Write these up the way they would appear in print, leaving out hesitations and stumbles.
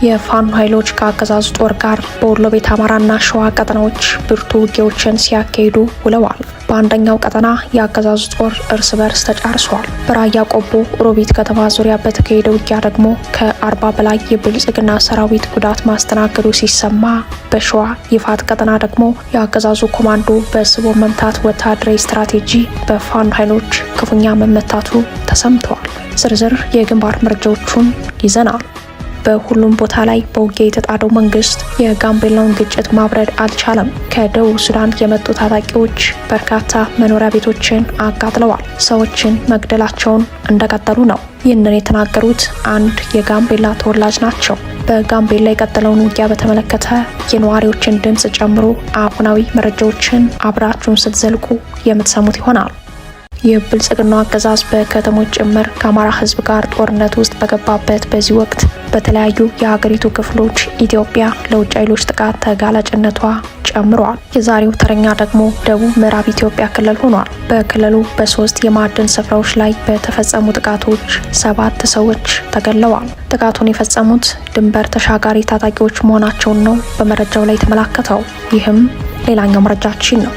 የፋኖ ኃይሎች ከአገዛዙ ጦር ጋር በወሎ ቤት አማራና ሸዋ ቀጠናዎች ብርቱ ውጊያዎችን ሲያካሂዱ ውለዋል። በአንደኛው ቀጠና የአገዛዙ ጦር እርስ በርስ ተጫርሷል። በራያ ቆቦ ሮቢት ከተማ ዙሪያ በተካሄደ ውጊያ ደግሞ ከ40 በላይ የብልጽግና ሰራዊት ጉዳት ማስተናገዱ ሲሰማ፣ በሸዋ ይፋት ቀጠና ደግሞ የአገዛዙ ኮማንዶ በስቦ መምታት ወታደራዊ ስትራቴጂ በፋኖ ኃይሎች ክፉኛ መመታቱ ተሰምተዋል። ዝርዝር የግንባር መረጃዎቹን ይዘናል። በሁሉም ቦታ ላይ በውጊያ የተጣደው መንግስት የጋምቤላውን ግጭት ማብረድ አልቻለም። ከደቡብ ሱዳን የመጡ ታጣቂዎች በርካታ መኖሪያ ቤቶችን አቃጥለዋል፣ ሰዎችን መግደላቸውን እንደቀጠሉ ነው። ይህንን የተናገሩት አንድ የጋምቤላ ተወላጅ ናቸው። በጋምቤላ የቀጠለውን ውጊያ በተመለከተ የነዋሪዎችን ድምፅ ጨምሮ አሁናዊ መረጃዎችን አብራችሁን ስትዘልቁ የምትሰሙት ይሆናል። የብልጽግናው አገዛዝ በከተሞች ጭምር ከአማራ ሕዝብ ጋር ጦርነት ውስጥ በገባበት በዚህ ወቅት በተለያዩ የሀገሪቱ ክፍሎች ኢትዮጵያ ለውጭ ኃይሎች ጥቃት ተጋላጭነቷ ጨምሯል። የዛሬው ተረኛ ደግሞ ደቡብ ምዕራብ ኢትዮጵያ ክልል ሆኗል። በክልሉ በሶስት የማዕድን ስፍራዎች ላይ በተፈጸሙ ጥቃቶች 7 ሰዎች ተገለዋል። ጥቃቱን የፈጸሙት ድንበር ተሻጋሪ ታጣቂዎች መሆናቸውን ነው በመረጃው ላይ የተመላከተው። ይህም ሌላኛው መረጃችን ነው።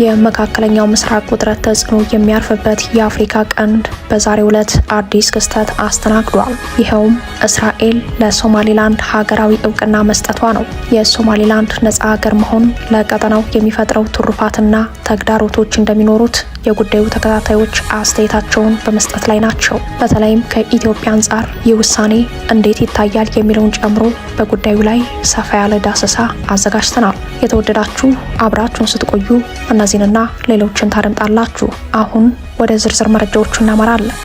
የመካከለኛው ምስራቅ ውጥረት ተጽዕኖ የሚያርፍበት የአፍሪካ ቀንድ በዛሬው ዕለት አዲስ ክስተት አስተናግዷል። ይኸውም እስራኤል ለሶማሊላንድ ሀገራዊ እውቅና መስጠቷ ነው። የሶማሊላንድ ነጻ ሀገር መሆን ለቀጠናው የሚፈጥረው ትሩፋትና ተግዳሮቶች እንደሚኖሩት የጉዳዩ ተከታታዮች አስተያየታቸውን በመስጠት ላይ ናቸው። በተለይም ከኢትዮጵያ አንጻር ይህ ውሳኔ እንዴት ይታያል የሚለውን ጨምሮ በጉዳዩ ላይ ሰፋ ያለ ዳሰሳ አዘጋጅተናል። የተወደዳችሁ አብራችሁን ስትቆዩ እነዚህንና ሌሎችን ታደምጣላችሁ። አሁን ወደ ዝርዝር መረጃዎቹ እናመራለን።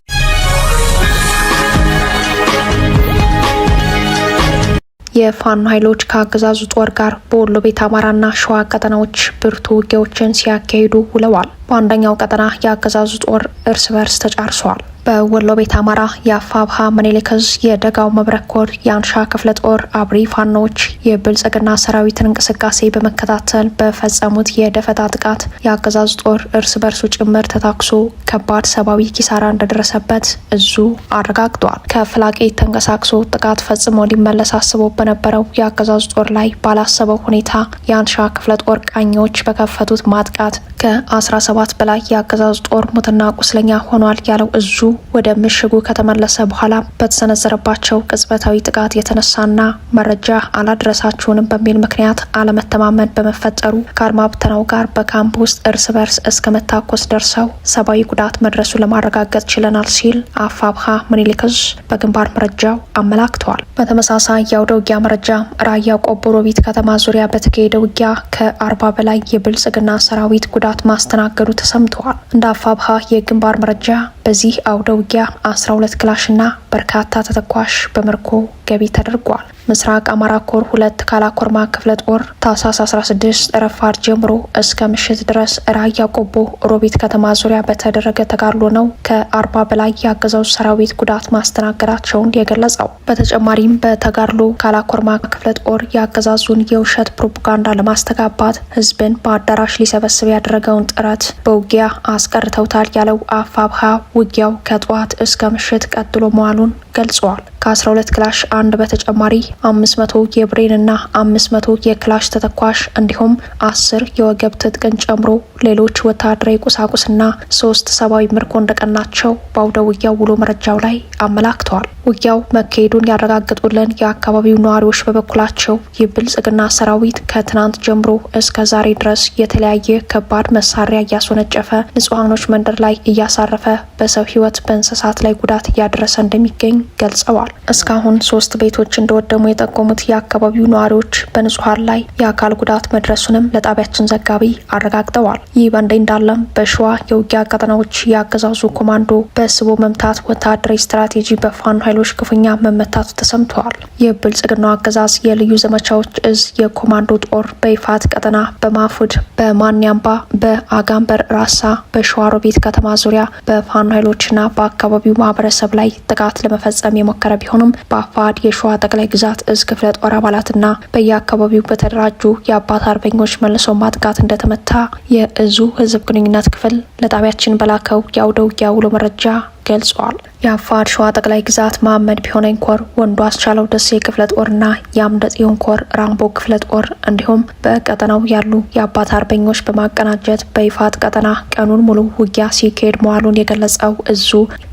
የፋኖ ኃይሎች ከአገዛዙ ጦር ጋር በወሎ ቤት አማራና ሸዋ ቀጠናዎች ብርቱ ውጊያዎችን ሲያካሂዱ ውለዋል። በአንደኛው ቀጠና የአገዛዙ ጦር እርስ በርስ ተጫርሷል። በወሎ ቤት አማራ የአፋብሃ ምኒልክ ዕዝ የደጋው መብረቅ ኮር የአንሻ ክፍለ ጦር አብሪ ፋኖዎች የብልጽግና ሰራዊትን እንቅስቃሴ በመከታተል በፈጸሙት የደፈጣ ጥቃት የአገዛዙ ጦር እርስ በርሱ ጭምር ተታኩሶ ከባድ ሰብአዊ ኪሳራ እንደደረሰበት እዙ አረጋግጧል። ከፍላቄት ተንቀሳቅሶ ጥቃት ፈጽሞ ሊመለስ አስቦ በነበረው የአገዛዙ ጦር ላይ ባላሰበው ሁኔታ የአንሻ ክፍለ ጦር ቃኞች በከፈቱት ማጥቃት ከ17 በላይ የአገዛዙ ጦር ሙትና ቁስለኛ ሆኗል ያለው እዙ ወደ ምሽጉ ከተመለሰ በኋላ በተሰነዘረባቸው ቅጽበታዊ ጥቃት የተነሳና መረጃ አላደረሳችሁንም በሚል ምክንያት አለመተማመን በመፈጠሩ ከአድማ ብተናው ጋር በካምፕ ውስጥ እርስ በርስ እስከ መታኮስ ደርሰው ሰብአዊ ጉዳት መድረሱ ለማረጋገጥ ችለናል ሲል አፋብሃ ምኒልክ ዕዝ በግንባር መረጃው አመላክተዋል። በተመሳሳይ የአውደ ውጊያ መረጃ ራያ ቆቦ ሮቢት ከተማ ዙሪያ በተካሄደ ውጊያ ከ40 በላይ የብልጽግና ሰራዊት ጉዳት ማስተናገዱ ተሰምተዋል። እንደ አፋብሃ የግንባር መረጃ በዚህ አውደ ውጊያ 12 ክላሽና በርካታ ተተኳሽ በምርኮ ገቢ ተደርጓል። ምስራቅ አማራ ኮር 2 ካላኮርማ ክፍለ ጦር ታህሳስ 16 ረፋድ ጀምሮ እስከ ምሽት ድረስ ራያ ቆቦ ሮቢት ከተማ ዙሪያ በተደረገ ተጋድሎ ነው ከ40 በላይ የአገዛዙ ሰራዊት ጉዳት ማስተናገዳቸውን የገለጸው። በተጨማሪም በተጋድሎ ካላኮርማ ክፍለ ጦር የአገዛዙን የውሸት ፕሮፓጋንዳ ለማስተጋባት ህዝብን በአዳራሽ ሊሰበስብ ያደረገውን ጥረት በውጊያ አስቀርተውታል ያለው አፋብሃ ውጊያው ከጠዋት እስከ ምሽት ቀጥሎ መዋሉን ገልጸዋል። ከ12 ክላሽ አንድ በተጨማሪ 500 የብሬንና 500 የክላሽ ተተኳሽ እንዲሁም 10 የወገብ ትጥቅን ጨምሮ ሌሎች ወታደራዊ ቁሳቁስና 3 ሰብአዊ ምርኮ እንደቀናቸው በአውደ ውጊያው ውሎ መረጃው ላይ አመላክተዋል። ውጊያው መካሄዱን ያረጋግጡልን የአካባቢው ነዋሪዎች በበኩላቸው የብልጽግና ሰራዊት ከትናንት ጀምሮ እስከ ዛሬ ድረስ የተለያየ ከባድ መሳሪያ እያስወነጨፈ ንጹሐኖች መንደር ላይ እያሳረፈ በሰው ሕይወት በእንስሳት ላይ ጉዳት እያደረሰ እንደሚገኝ ገልጸዋል። እስካሁን 3 ቤቶች እንደወደሙ የጠቆሙት የአካባቢው ነዋሪዎች በንጹሐን ላይ የአካል ጉዳት መድረሱንም ለጣቢያችን ዘጋቢ አረጋግጠዋል። ይህ በእንዲህ እንዳለም በሸዋ የውጊያ ቀጠናዎች የአገዛዙ ኮማንዶ በስቦ መምታት ወታደራዊ ስትራቴጂ በፋኖ ኃይሎች ክፉኛ መመታቱ ተሰምተዋል። የብልጽግናው አገዛዝ የልዩ ዘመቻዎች እዝ የኮማንዶ ጦር በይፋት ቀጠና በማፉድ፣ በማንያምባ፣ በአጋምበር ራሳ፣ በሸዋሮቢት ከተማ ዙሪያ በፋኖ ኃይሎችና በአካባቢው ማህበረሰብ ላይ ጥቃት ለመፈጸም የሞከረ ቢሆንም በአፋድ የሸዋ ጠቅላይ ግዛት እዝ ክፍለ ጦር አባላትና በየአካባቢው በተደራጁ የአባት አርበኞች መልሶ ማጥቃት እንደተመታ የእዙ ህዝብ ግንኙነት ክፍል ለጣቢያችን በላከው የአውደ ውጊያ ውሎ መረጃ ገልጿል። የአፋር ሸዋ ጠቅላይ ግዛት መሐመድ ቢሆነኝ ኮር ወንዱ አስቻለው ደሴ ክፍለ ጦርና የአምደ ጽዮን ኮር ራምቦ ክፍለ ጦር እንዲሁም በቀጠናው ያሉ የአባት አርበኞች በማቀናጀት በይፋት ቀጠና ቀኑን ሙሉ ውጊያ ሲካሄድ መዋሉን የገለጸው እዙ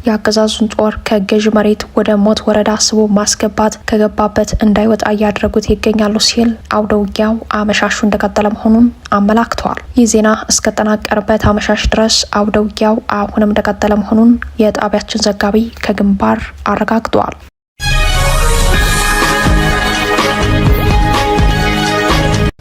የአገዛዙን ጦር ከገዥ መሬት ወደ ሞት ወረዳ ስቦ ማስገባት ከገባበት እንዳይወጣ እያደረጉት ይገኛሉ ሲል አውደ ውጊያው አመሻሹ እንደቀጠለ መሆኑን አመላክተዋል። ይህ ዜና እስከጠናቀርበት አመሻሽ ድረስ አውደ ውጊያው አሁንም እንደቀጠለ መሆኑን የጣቢያችን ዘጋቢ ከግንባር አረጋግጧል።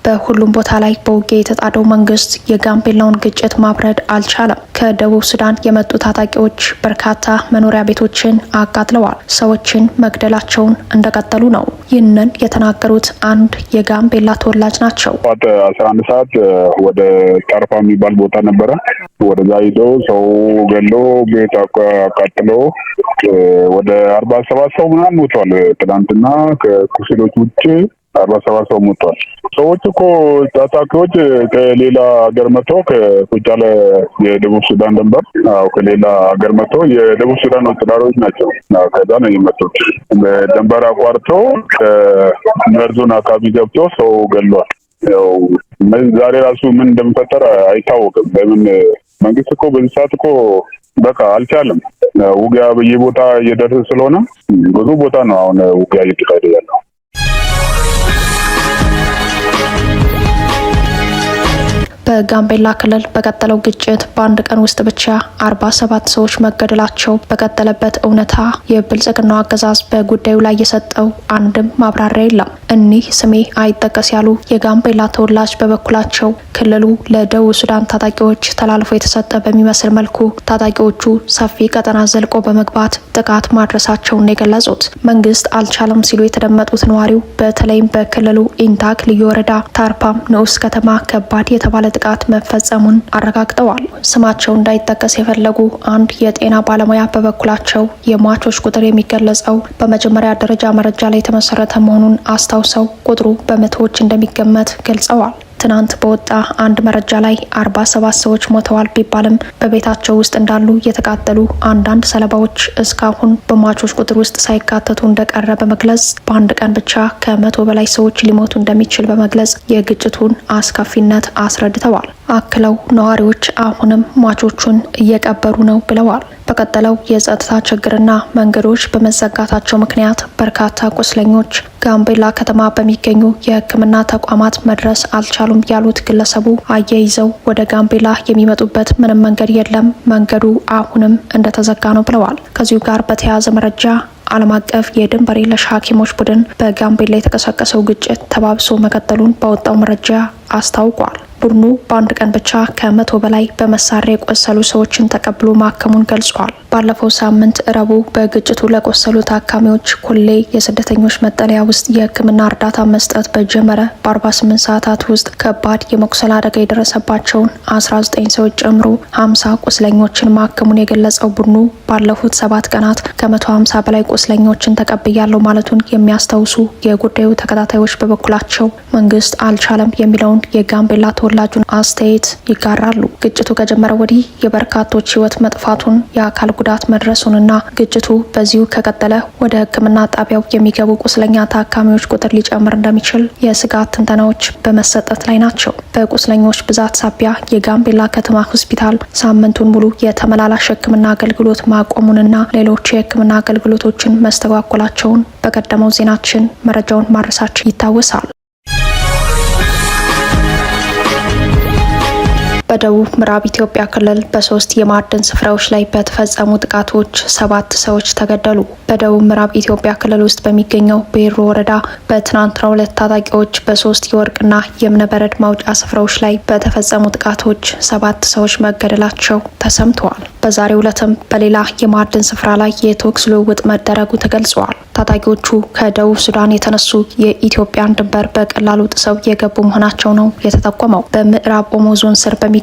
በሁሉም ቦታ ላይ በውጊያ የተጣደው መንግስት የጋምቤላውን ግጭት ማብረድ አልቻለም። ከደቡብ ሱዳን የመጡ ታጣቂዎች በርካታ መኖሪያ ቤቶችን አቃጥለዋል፣ ሰዎችን መግደላቸውን እንደቀጠሉ ነው። ይህንን የተናገሩት አንድ የጋምቤላ ተወላጅ ናቸው። ጠዋት 11 ሰዓት ወደ ጠርፋ የሚባል ቦታ ነበረ። ወደዛ ሂዶ ሰው ገሎ ቤት አቃጥሎ ወደ 47 ሰው ምናምን ሞቷል። ትናንትና ከኩስሎች ውጭ 47 ሰው ሞቷል። ሰዎች እኮ ታጣቂዎች ከሌላ ሀገር መጥቶ ከቁጫለ የደቡብ ሱዳን ድንበር፣ አዎ፣ ከሌላ ሀገር መጥቶ የደቡብ ሱዳን ወታደሮች ናቸው። ከዛ ነው የመጡት። ድንበር አቋርጦ ከመርዞን አካባቢ ገብቶ ሰው ገሏል። ያው ዛሬ ራሱ ምን እንደሚፈጠር አይታወቅም። ለምን መንግስት እኮ በዚህ ሰዓት እኮ በቃ አልቻለም። ውጊያ በየቦታ እየደረሰ ስለሆነ ብዙ ቦታ ነው አሁን ውጊያ እየተካሄደ ያለው። በጋምቤላ ክልል በቀጠለው ግጭት በአንድ ቀን ውስጥ ብቻ 47 ሰዎች መገደላቸው በቀጠለበት እውነታ የብልጽግናው አገዛዝ በጉዳዩ ላይ የሰጠው አንድም ማብራሪያ የለም። እኒህ ስሜ አይጠቀስ ያሉ የጋምቤላ ተወላጅ በበኩላቸው ክልሉ ለደቡብ ሱዳን ታጣቂዎች ተላልፎ የተሰጠ በሚመስል መልኩ ታጣቂዎቹ ሰፊ ቀጠና ዘልቆ በመግባት ጥቃት ማድረሳቸውን የገለጹት መንግስት አልቻለም ሲሉ የተደመጡት ነዋሪው በተለይም በክልሉ ኢንታክ ልዩ ወረዳ ታርፓም ንዑስ ከተማ ከባድ የተባለ ጥቃት መፈጸሙን አረጋግጠዋል። ስማቸው እንዳይጠቀስ የፈለጉ አንድ የጤና ባለሙያ በበኩላቸው የሟቾች ቁጥር የሚገለጸው በመጀመሪያ ደረጃ መረጃ ላይ የተመሰረተ መሆኑን አስታውሰው ቁጥሩ በመቶዎች እንደሚገመት ገልጸዋል። ትናንት በወጣ አንድ መረጃ ላይ 47 ሰዎች ሞተዋል ቢባልም በቤታቸው ውስጥ እንዳሉ የተቃጠሉ አንዳንድ ሰለባዎች እስካሁን በሟቾች ቁጥር ውስጥ ሳይካተቱ እንደቀረ በመግለጽ በአንድ ቀን ብቻ ከ100 በላይ ሰዎች ሊሞቱ እንደሚችል በመግለጽ የግጭቱን አስከፊነት አስረድተዋል። አክለው ነዋሪዎች አሁንም ሟቾቹን እየቀበሩ ነው ብለዋል። በቀጠለው የጸጥታ ችግርና መንገዶች በመዘጋታቸው ምክንያት በርካታ ቁስለኞች ጋምቤላ ከተማ በሚገኙ የሕክምና ተቋማት መድረስ አልቻሉም ያሉት ግለሰቡ አያይዘው ወደ ጋምቤላ የሚመጡበት ምንም መንገድ የለም፣ መንገዱ አሁንም እንደተዘጋ ነው ብለዋል። ከዚሁ ጋር በተያያዘ መረጃ ዓለም አቀፍ የድንበር የለሽ ሐኪሞች ቡድን በጋምቤላ የተቀሰቀሰው ግጭት ተባብሶ መቀጠሉን ባወጣው መረጃ አስታውቋል። ቡድኑ በአንድ ቀን ብቻ ከ100 በላይ በመሳሪያ የቆሰሉ ሰዎችን ተቀብሎ ማከሙን ገልጿል። ባለፈው ሳምንት ረቡዕ በግጭቱ ለቆሰሉ ታካሚዎች ኮሌ የስደተኞች መጠለያ ውስጥ የሕክምና እርዳታ መስጠት በጀመረ በ48 ሰዓታት ውስጥ ከባድ የመቁሰል አደጋ የደረሰባቸውን 19 ሰዎች ጨምሮ 50 ቁስለኞችን ማከሙን የገለጸው ቡድኑ ባለፉት 7 ቀናት ከ150 በላይ ቁስለኞችን ተቀብያለሁ ማለቱን የሚያስታውሱ የጉዳዩ ተከታታዮች በበኩላቸው መንግስት አልቻለም የሚለውን የጋምቤላ ተወላጁን አስተያየት ይጋራሉ። ግጭቱ ከጀመረ ወዲህ የበርካቶች ሕይወት መጥፋቱን፣ የአካል ጉዳት መድረሱንና ግጭቱ በዚሁ ከቀጠለ ወደ ሕክምና ጣቢያው የሚገቡ ቁስለኛ ታካሚዎች ቁጥር ሊጨምር እንደሚችል የስጋት ትንተናዎች በመሰጠት ላይ ናቸው። በቁስለኞች ብዛት ሳቢያ የጋምቤላ ከተማ ሆስፒታል ሳምንቱን ሙሉ የተመላላሽ ሕክምና አገልግሎት ማቆሙንና ሌሎች የሕክምና አገልግሎቶችን መስተጓጎላቸውን በቀደመው ዜናችን መረጃውን ማድረሳችን ይታወሳል። በደቡብ ምዕራብ ኢትዮጵያ ክልል በሶስት የማዕድን ስፍራዎች ላይ በተፈጸሙ ጥቃቶች 7 ሰዎች ተገደሉ። በደቡብ ምዕራብ ኢትዮጵያ ክልል ውስጥ በሚገኘው ቤሮ ወረዳ በትናንትናው ዕለት ታጣቂዎች በሶስት የወርቅና የእብነበረድ ማውጫ ስፍራዎች ላይ በተፈጸሙ ጥቃቶች 7 ሰዎች መገደላቸው ተሰምተዋል። በዛሬው ዕለትም በሌላ የማዕድን ስፍራ ላይ የተኩስ ልውውጥ መደረጉ ተገልጿል። ታጣቂዎቹ ከደቡብ ሱዳን የተነሱ የኢትዮጵያን ድንበር በቀላሉ ጥሰው የገቡ መሆናቸው ነው የተጠቆመው። በምዕራብ ኦሞ ዞን ስር በሚገኘው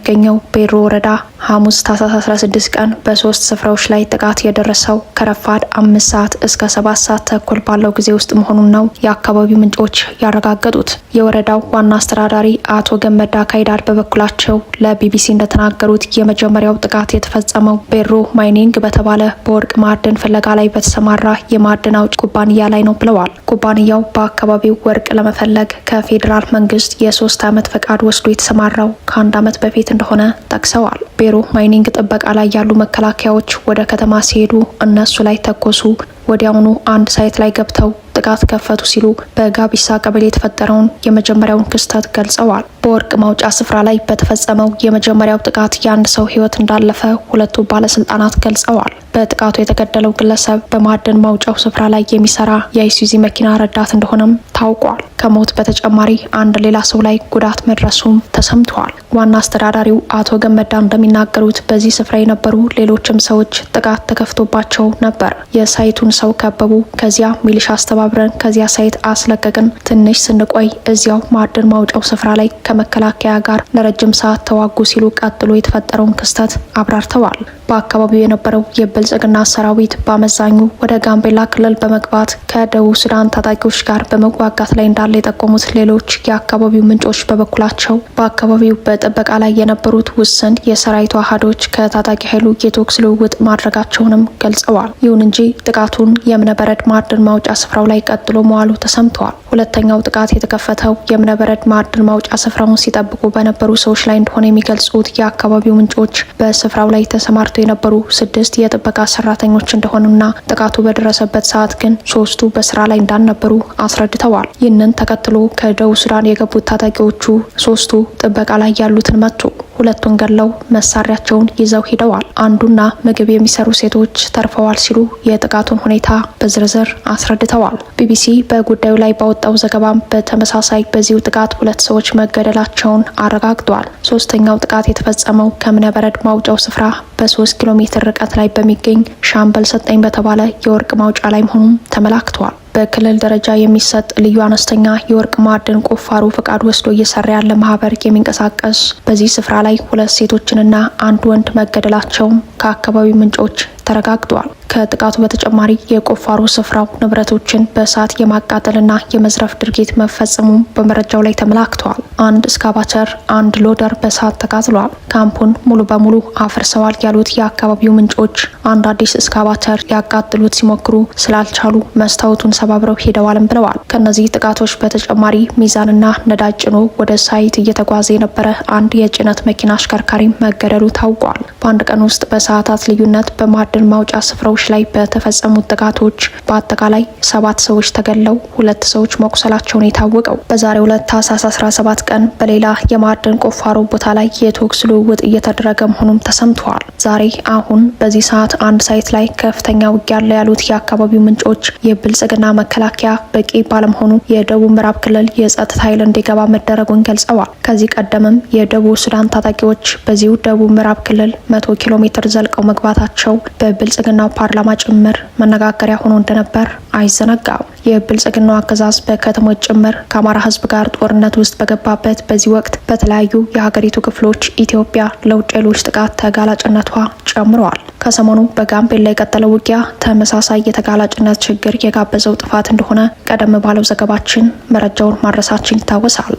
ቤሮ ወረዳ ሐሙስ ታህሳስ 16 ቀን በሶስት ስፍራዎች ላይ ጥቃት የደረሰው ከረፋድ 5 ሰዓት እስከ 7 ሰዓት ተኩል ባለው ጊዜ ውስጥ መሆኑን ነው የአካባቢው ምንጮች ያረጋገጡት። የወረዳው ዋና አስተዳዳሪ አቶ ገመዳ ካይዳር በበኩላቸው ለቢቢሲ እንደተናገሩት የመጀመሪያው ጥቃት የተፈጸመው ቤሮ ማይኒንግ በተባለ በወርቅ ማዕድን ፍለጋ ላይ በተሰማራ የማዕድን አውጭ ኩባንያ ላይ ነው ብለዋል። ኩባንያው በአካባቢው ወርቅ ለመፈለግ ከፌዴራል መንግስት የ3 ዓመት ፈቃድ ወስዶ የተሰማራው ከአንድ ዓመት በፊት እንደሆነ ጠቅሰዋል። ቤሮ ማይኒንግ ጥበቃ ላይ ያሉ መከላከያዎች ወደ ከተማ ሲሄዱ እነሱ ላይ ተኮሱ። ወዲያውኑ አንድ site ላይ ገብተው ጥቃት ከፈቱ ሲሉ በጋቢሳ ቀበሌ የተፈጠረውን የመጀመሪያውን ክስተት ገልጸዋል። በወርቅ ማውጫ ስፍራ ላይ በተፈጸመው የመጀመሪያው ጥቃት የአንድ ሰው ሕይወት እንዳለፈ ሁለቱ ባለስልጣናት ገልጸዋል። በጥቃቱ የተገደለው ግለሰብ በማዕድን ማውጫው ስፍራ ላይ የሚሰራ የአይሱዚ መኪና ረዳት እንደሆነም ታውቋል። ከሞት በተጨማሪ አንድ ሌላ ሰው ላይ ጉዳት መድረሱም ተሰምተዋል። ዋና አስተዳዳሪው አቶ ገመዳ እንደሚናገሩት በዚህ ስፍራ የነበሩ ሌሎችም ሰዎች ጥቃት ተከፍቶባቸው ነበር። የ site ኡን ሰው ከበቡ። ከዚያ ሚሊሻ አስተባብረን ከዚያ site አስለቀቅን። ትንሽ ስንቆይ እዚያው ማዕድን ማውጫው ስፍራ ላይ ከመከላከያ ጋር ለረጅም ሰዓት ተዋጉ ሲሉ ቀጥሎ የተፈጠረውን ክስተት አብራርተዋል። በአካባቢው የነበረው የብልጽግና ሰራዊት በአመዛኙ ወደ ጋምቤላ ክልል በመግባት ከደቡብ ሱዳን ታጣቂዎች ጋር በመዋጋት ላይ እንዳለ የጠቆሙት ሌሎች የአካባቢው ምንጮች በበኩላቸው በአካባቢው በጥበቃ ላይ የነበሩት ውስን የሰራዊቱ አሃዶች ከታጣቂ ኃይሉ የተኩስ ልውውጥ ማድረጋቸውንም ገልጸዋል። ይሁን እንጂ ጥቃቱን የእብነበረድ ማዕድን ማውጫ ስፍራው ላይ ቀጥሎ መዋሉ ተሰምተዋል። ሁለተኛው ጥቃት የተከፈተው የእብነበረድ ማዕድን ማውጫ ስፍራውን ሲጠብቁ በነበሩ ሰዎች ላይ እንደሆነ የሚገልጹት የአካባቢው ምንጮች በስፍራው ላይ ተሰማርተው የነበሩ ስድስት የጥበቃ ሰራተኞች እንደሆኑና ጥቃቱ በደረሰበት ሰዓት ግን ሶስቱ በስራ ላይ እንዳልነበሩ አስረድተዋል። ይህንን ተከትሎ ከደቡብ ሱዳን የገቡት ታጣቂዎቹ ሶስቱ ጥበቃ ላይ ያሉትን መቱ። ሁለቱን ገለው መሳሪያቸውን ይዘው ሂደዋል። አንዱና ምግብ የሚሰሩ ሴቶች ተርፈዋል ሲሉ የጥቃቱን ሁኔታ በዝርዝር አስረድተዋል። ቢቢሲ በጉዳዩ ላይ ባወጣው ዘገባም በተመሳሳይ በዚሁ ጥቃት ሁለት ሰዎች መገደላቸውን አረጋግጧል። ሶስተኛው ጥቃት የተፈጸመው ከእብነበረድ ማውጫው ስፍራ በ3 ኪሎ ሜትር ርቀት ላይ በሚገኝ ሻምበል ሰጠኝ በተባለ የወርቅ ማውጫ ላይ መሆኑም ተመላክቷል። በክልል ደረጃ የሚሰጥ ልዩ አነስተኛ የወርቅ ማዕድን ቁፋሮ ፈቃድ ወስዶ እየሰራ ያለ ማህበር የሚንቀሳቀስ በዚህ ስፍራ ላይ ሁለት ሴቶችንና አንድ ወንድ መገደላቸውም ከአካባቢው ምንጮች ተረጋግጧል። ከጥቃቱ በተጨማሪ የቁፋሮ ስፍራው ንብረቶችን በእሳት የማቃጠልና የመዝረፍ ድርጊት መፈጸሙም በመረጃው ላይ ተመላክተዋል። አንድ እስካቫተር፣ አንድ loader በእሳት ተቃጥሏል። ካምፑን ሙሉ በሙሉ አፍርሰዋል ያሉት የአካባቢው ምንጮች አንድ አዲስ እስካቫተር ሊያቃጥሉት ሲሞክሩ ስላልቻሉ መስታወቱን ሰባብረው ሄደዋልም ብለዋል። ከእነዚህ ጥቃቶች በተጨማሪ ሚዛንና ነዳጅ ጭኖ ወደ site እየተጓዘ የነበረ አንድ የጭነት መኪና አሽከርካሪ መገደሉ ታውቋል። በአንድ ቀን ውስጥ በሰዓታት ልዩነት በማዕድን ማውጫ ስፍራዎች ላይ በተፈጸሙት ጥቃቶች በአጠቃላይ ሰባት ሰዎች ተገድለው ሁለት ሰዎች መቁሰላቸውን የታወቀው። በዛሬው ዕለት ታህሳስ 17 ቀን በሌላ የማዕድን ቁፋሮ ቦታ ላይ የተኩስ ልውውጥ እየተደረገ መሆኑም ተሰምተዋል። ዛሬ አሁን በዚህ ሰዓት አንድ site ላይ ከፍተኛ ውጊያ አለ ያሉት የአካባቢው ምንጮች የብልጽግና መከላከያ በቂ ባለመሆኑ የደቡብ ምዕራብ ክልል የጸጥታ ኃይል እንዲገባ መደረጉን ገልጸዋል። ከዚህ ቀደምም የደቡብ ሱዳን ታጣቂዎች በዚሁ ደቡብ ምዕራብ ክልል 100 ኪሎ ሜትር ዘልቀው መግባታቸው በብልጽግናው ፓርላማ ጭምር መነጋገሪያ ሆኖ እንደነበር አይዘነጋም። የብልጽግናው አገዛዝ በከተሞች ጭምር ከአማራ ሕዝብ ጋር ጦርነት ውስጥ በገባበት በዚህ ወቅት በተለያዩ የሀገሪቱ ክፍሎች ኢትዮጵያ ለውጭ ኃይሎች ጥቃት ተጋላጭነቷ ጨምረዋል። ከሰሞኑ በጋምቤላ የቀጠለው ውጊያ ተመሳሳይ የተጋላጭነት ችግር የጋበዘው ጥፋት እንደሆነ ቀደም ባለው ዘገባችን መረጃውን ማድረሳችን ይታወሳል።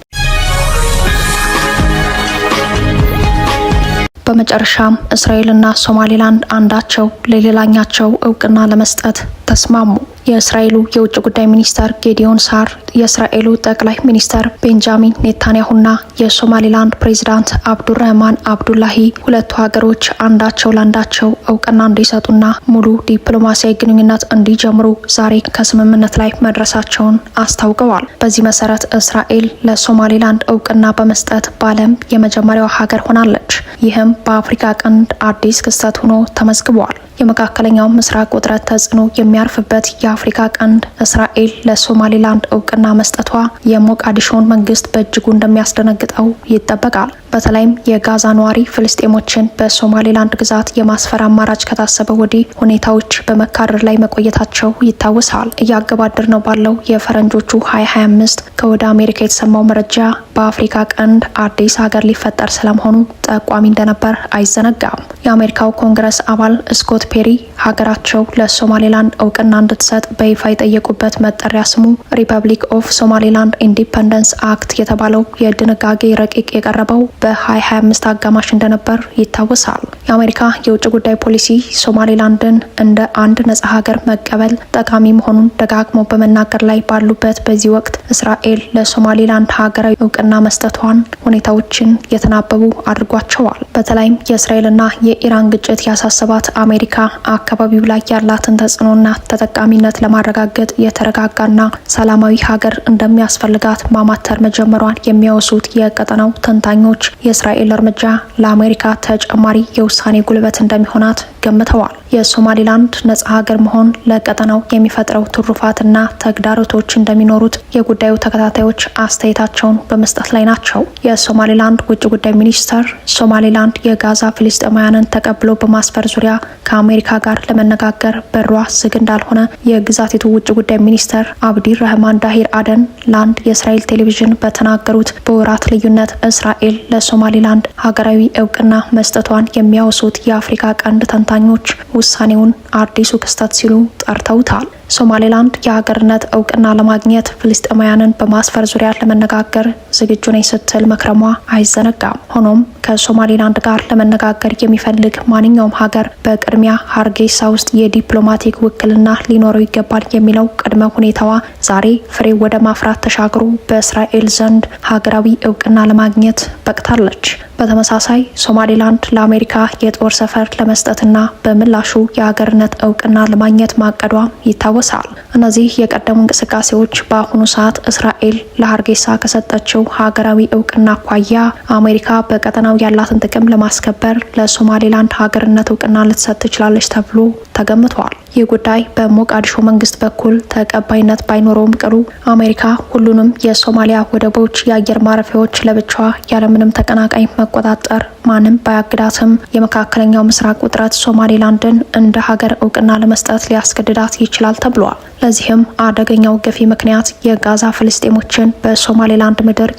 በመጨረሻም እስራኤልና ሶማሌላንድ አንዳቸው ለሌላኛቸው እውቅና ለመስጠት ተስማሙ። የእስራኤሉ የውጭ ጉዳይ ሚኒስተር ጌዲዮን ሳር፣ የእስራኤሉ ጠቅላይ ሚኒስተር ቤንጃሚን ኔታንያሁና የሶማሌላንድ ፕሬዚዳንት አብዱራህማን አብዱላሂ ሁለቱ ሀገሮች አንዳቸው ለአንዳቸው እውቅና እንዲሰጡና ሙሉ ዲፕሎማሲያዊ ግንኙነት እንዲጀምሩ ዛሬ ከስምምነት ላይ መድረሳቸውን አስታውቀዋል። በዚህ መሰረት እስራኤል ለሶማሌላንድ እውቅና በመስጠት በዓለም የመጀመሪያው ሀገር ሆናለች። ይህም በአፍሪካ ቀንድ አዲስ ክስተት ሆኖ ተመዝግቧል። የመካከለኛው ምስራቅ ውጥረት ተጽዕኖ የሚያርፍበት የአፍሪካ ቀንድ እስራኤል ለሶማሌላንድ እውቅና መስጠቷ የሞቃዲሾን መንግስት በእጅጉ እንደሚያስደነግጠው ይጠበቃል። በተለይም የጋዛ ነዋሪ ፍልስጤሞችን በሶማሌላንድ ግዛት የማስፈር አማራጭ ከታሰበ ወዲህ ሁኔታዎች በመካረር ላይ መቆየታቸው ይታወሳል። እያገባደር ነው ባለው የፈረንጆቹ 2025 ከወደ አሜሪካ የተሰማው መረጃ በአፍሪካ ቀንድ አዲስ ሀገር ሊፈጠር ስለመሆኑ ጠቋሚ እንደነበር አይዘነጋም። የአሜሪካው ኮንግረስ አባል ስኮት ፔሪ ሀገራቸው ለሶማሌላንድ እውቅና እንድትሰጥ በይፋ የጠየቁበት መጠሪያ ስሙ Republic of Somaliland Independence Act የተባለው የድንጋጌ ረቂቅ የቀረበው በ2025 አጋማሽ እንደነበር ይታወሳል። የአሜሪካ የውጭ ጉዳይ ፖሊሲ ሶማሌላንድን እንደ አንድ ነጻ ሀገር መቀበል ጠቃሚ መሆኑን ደጋግሞ በመናገር ላይ ባሉበት በዚህ ወቅት እስራኤል ለሶማሌላንድ ሀገራዊ እውቅና መስጠቷን ሁኔታዎችን የተናበቡ አድርጓቸዋል። በተለይም የእስራኤልና የኢራን ግጭት ያሳሰባት አሜሪካ አካባቢው ላይ ያላትን ተጽዕኖና ተጠቃሚነት ለማረጋገጥ የተረጋጋና ሰላማዊ ሀገር እንደሚያስፈልጋት ማማተር መጀመሯን የሚያወሱት የቀጠናው ተንታኞች የእስራኤል እርምጃ ለአሜሪካ ተጨማሪ የውሳኔ ጉልበት እንደሚሆናት ገምተዋል። የሶማሌላንድ ነጻ ሀገር መሆን ለቀጠናው የሚፈጥረው ትሩፋትና ተግዳሮቶች እንደሚኖሩት የጉዳዩ ተከታታዮች አስተያየታቸውን በመስጠት ላይ ናቸው። የሶማሌላንድ ውጭ ጉዳይ ሚኒስተር ሶማሌላንድ የጋዛ ፍልስጤማውያንን ተቀብሎ በማስፈር ዙሪያ ከአሜሪካ ጋር ለመነጋገር በሯ ዝግ እንዳልሆነ የግዛቲቱ ውጭ ጉዳይ ሚኒስተር አብዲራህማን ዳሂር አደን ለአንድ የእስራኤል ቴሌቪዥን በተናገሩት በወራት ልዩነት እስራኤል ለሶማሌላንድ ሀገራዊ እውቅና መስጠቷን የሚያወሱት የአፍሪካ ቀንድ ተንታኞች ውሳኔውን አዲሱ ክስተት ሲሉ ጠርተውታል። ሶማሌላንድ የሀገርነት እውቅና ለማግኘት ፍልስጤማውያንን በማስፈር ዙሪያ ለመነጋገር ዝግጁ ነኝ ስትል መክረሟ አይዘነጋም። ሆኖም ከሶማሌላንድ ጋር ለመነጋገር የሚፈልግ ማንኛውም ሀገር በቅድሚያ ሀርጌሳ ውስጥ የዲፕሎማቲክ ውክልና ሊኖረው ይገባል የሚለው ቅድመ ሁኔታዋ ዛሬ ፍሬ ወደ ማፍራት ተሻግሮ በእስራኤል ዘንድ ሀገራዊ እውቅና ለማግኘት በቅታለች። በተመሳሳይ ሶማሌላንድ ለአሜሪካ የጦር ሰፈር ለመስጠትና በምላሹ የሀገርነት እውቅና ለማግኘት ማቀዷ ይታወሳል። እነዚህ የቀደሙ እንቅስቃሴዎች በአሁኑ ሰዓት እስራኤል ለሀርጌሳ ከሰጠችው ሀገራዊ እውቅና አኳያ አሜሪካ በቀጠናው ያላትን ጥቅም ለማስከበር ለሶማሌላንድ ሀገርነት እውቅና ልትሰጥ ትችላለች ተብሎ ተገምቷል። ይህ ጉዳይ በሞቃዲሾ መንግስት በኩል ተቀባይነት ባይኖረውም ቅሉ አሜሪካ ሁሉንም የሶማሊያ ወደቦች፣ የአየር ማረፊያዎች ለብቻዋ ያለምንም ተቀናቃኝ መቆጣጠር ማንም ባያግዳትም የመካከለኛው ምስራቅ ውጥረት ሶማሌላንድን እንደ ሀገር እውቅና ለመስጠት ሊያስገድዳት ይችላል ተብሏል። ለዚህም አደገኛው ገፊ ምክንያት የጋዛ ፍልስጤሞችን በሶማሌላንድ ምድር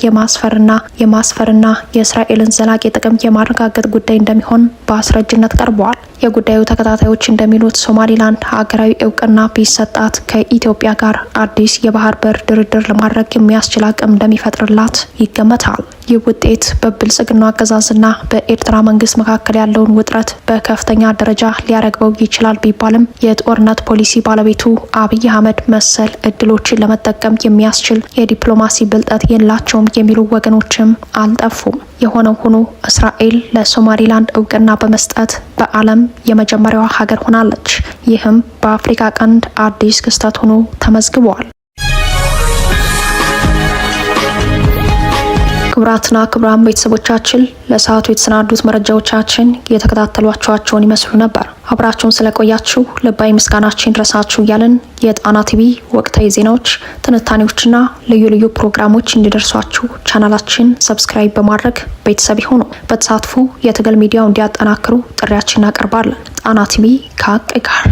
የማስፈርና የእስራኤልን ዘላቂ ጥቅም የማረጋገጥ ጉዳይ እንደሚሆን በአስረጅነት ቀርበዋል። የጉዳዩ ተከታታዮች እንደሚሉት ሶማሌላንድ ሀገራዊ እውቅና ቢሰጣት ከኢትዮጵያ ጋር አዲስ የባህር በር ድርድር ለማድረግ የሚያስችል አቅም እንደሚፈጥርላት ይገመታል። ይህ ውጤት በብልጽግናው አገዛዝና በኤርትራ መንግስት መካከል ያለውን ውጥረት በከፍተኛ ደረጃ ሊያረግበው ይችላል ቢባልም የጦርነት ፖሊሲ ባለቤቱ አብይ አህመድ መሰል እድሎችን ለመጠቀም የሚያስችል የዲፕሎማሲ ብልጠት የላቸውም የሚሉ ወገኖችም አልጠፉም። የሆነው ሆኖ እስራኤል ለሶማሌላንድ እውቅና በመስጠት በዓለም የመጀመሪያዋ ሀገር ሆናለች። ይህም በአፍሪካ ቀንድ አዲስ ክስተት ሆኖ ተመዝግቧል። ክቡራትና ክቡራን ቤተሰቦቻችን ለሰዓቱ የተሰናዱት መረጃዎቻችን የተከታተሏችኋቸውን ይመስሉ ነበር። አብራችሁን ስለቆያችሁ ልባዊ ምስጋናችን ይድረሳችሁ እያልን የጣና ቲቪ ወቅታዊ ዜናዎች፣ ትንታኔዎችና ልዩ ልዩ ፕሮግራሞች እንዲደርሷችሁ ቻናላችን subscribe በማድረግ ቤተሰብ ይሁኑ። በተሳትፎ የትግል ሚዲያው እንዲያጠናክሩ ጥሪያችን እናቀርባለን። ጣና ቲቪ ከሀቅ ጋር።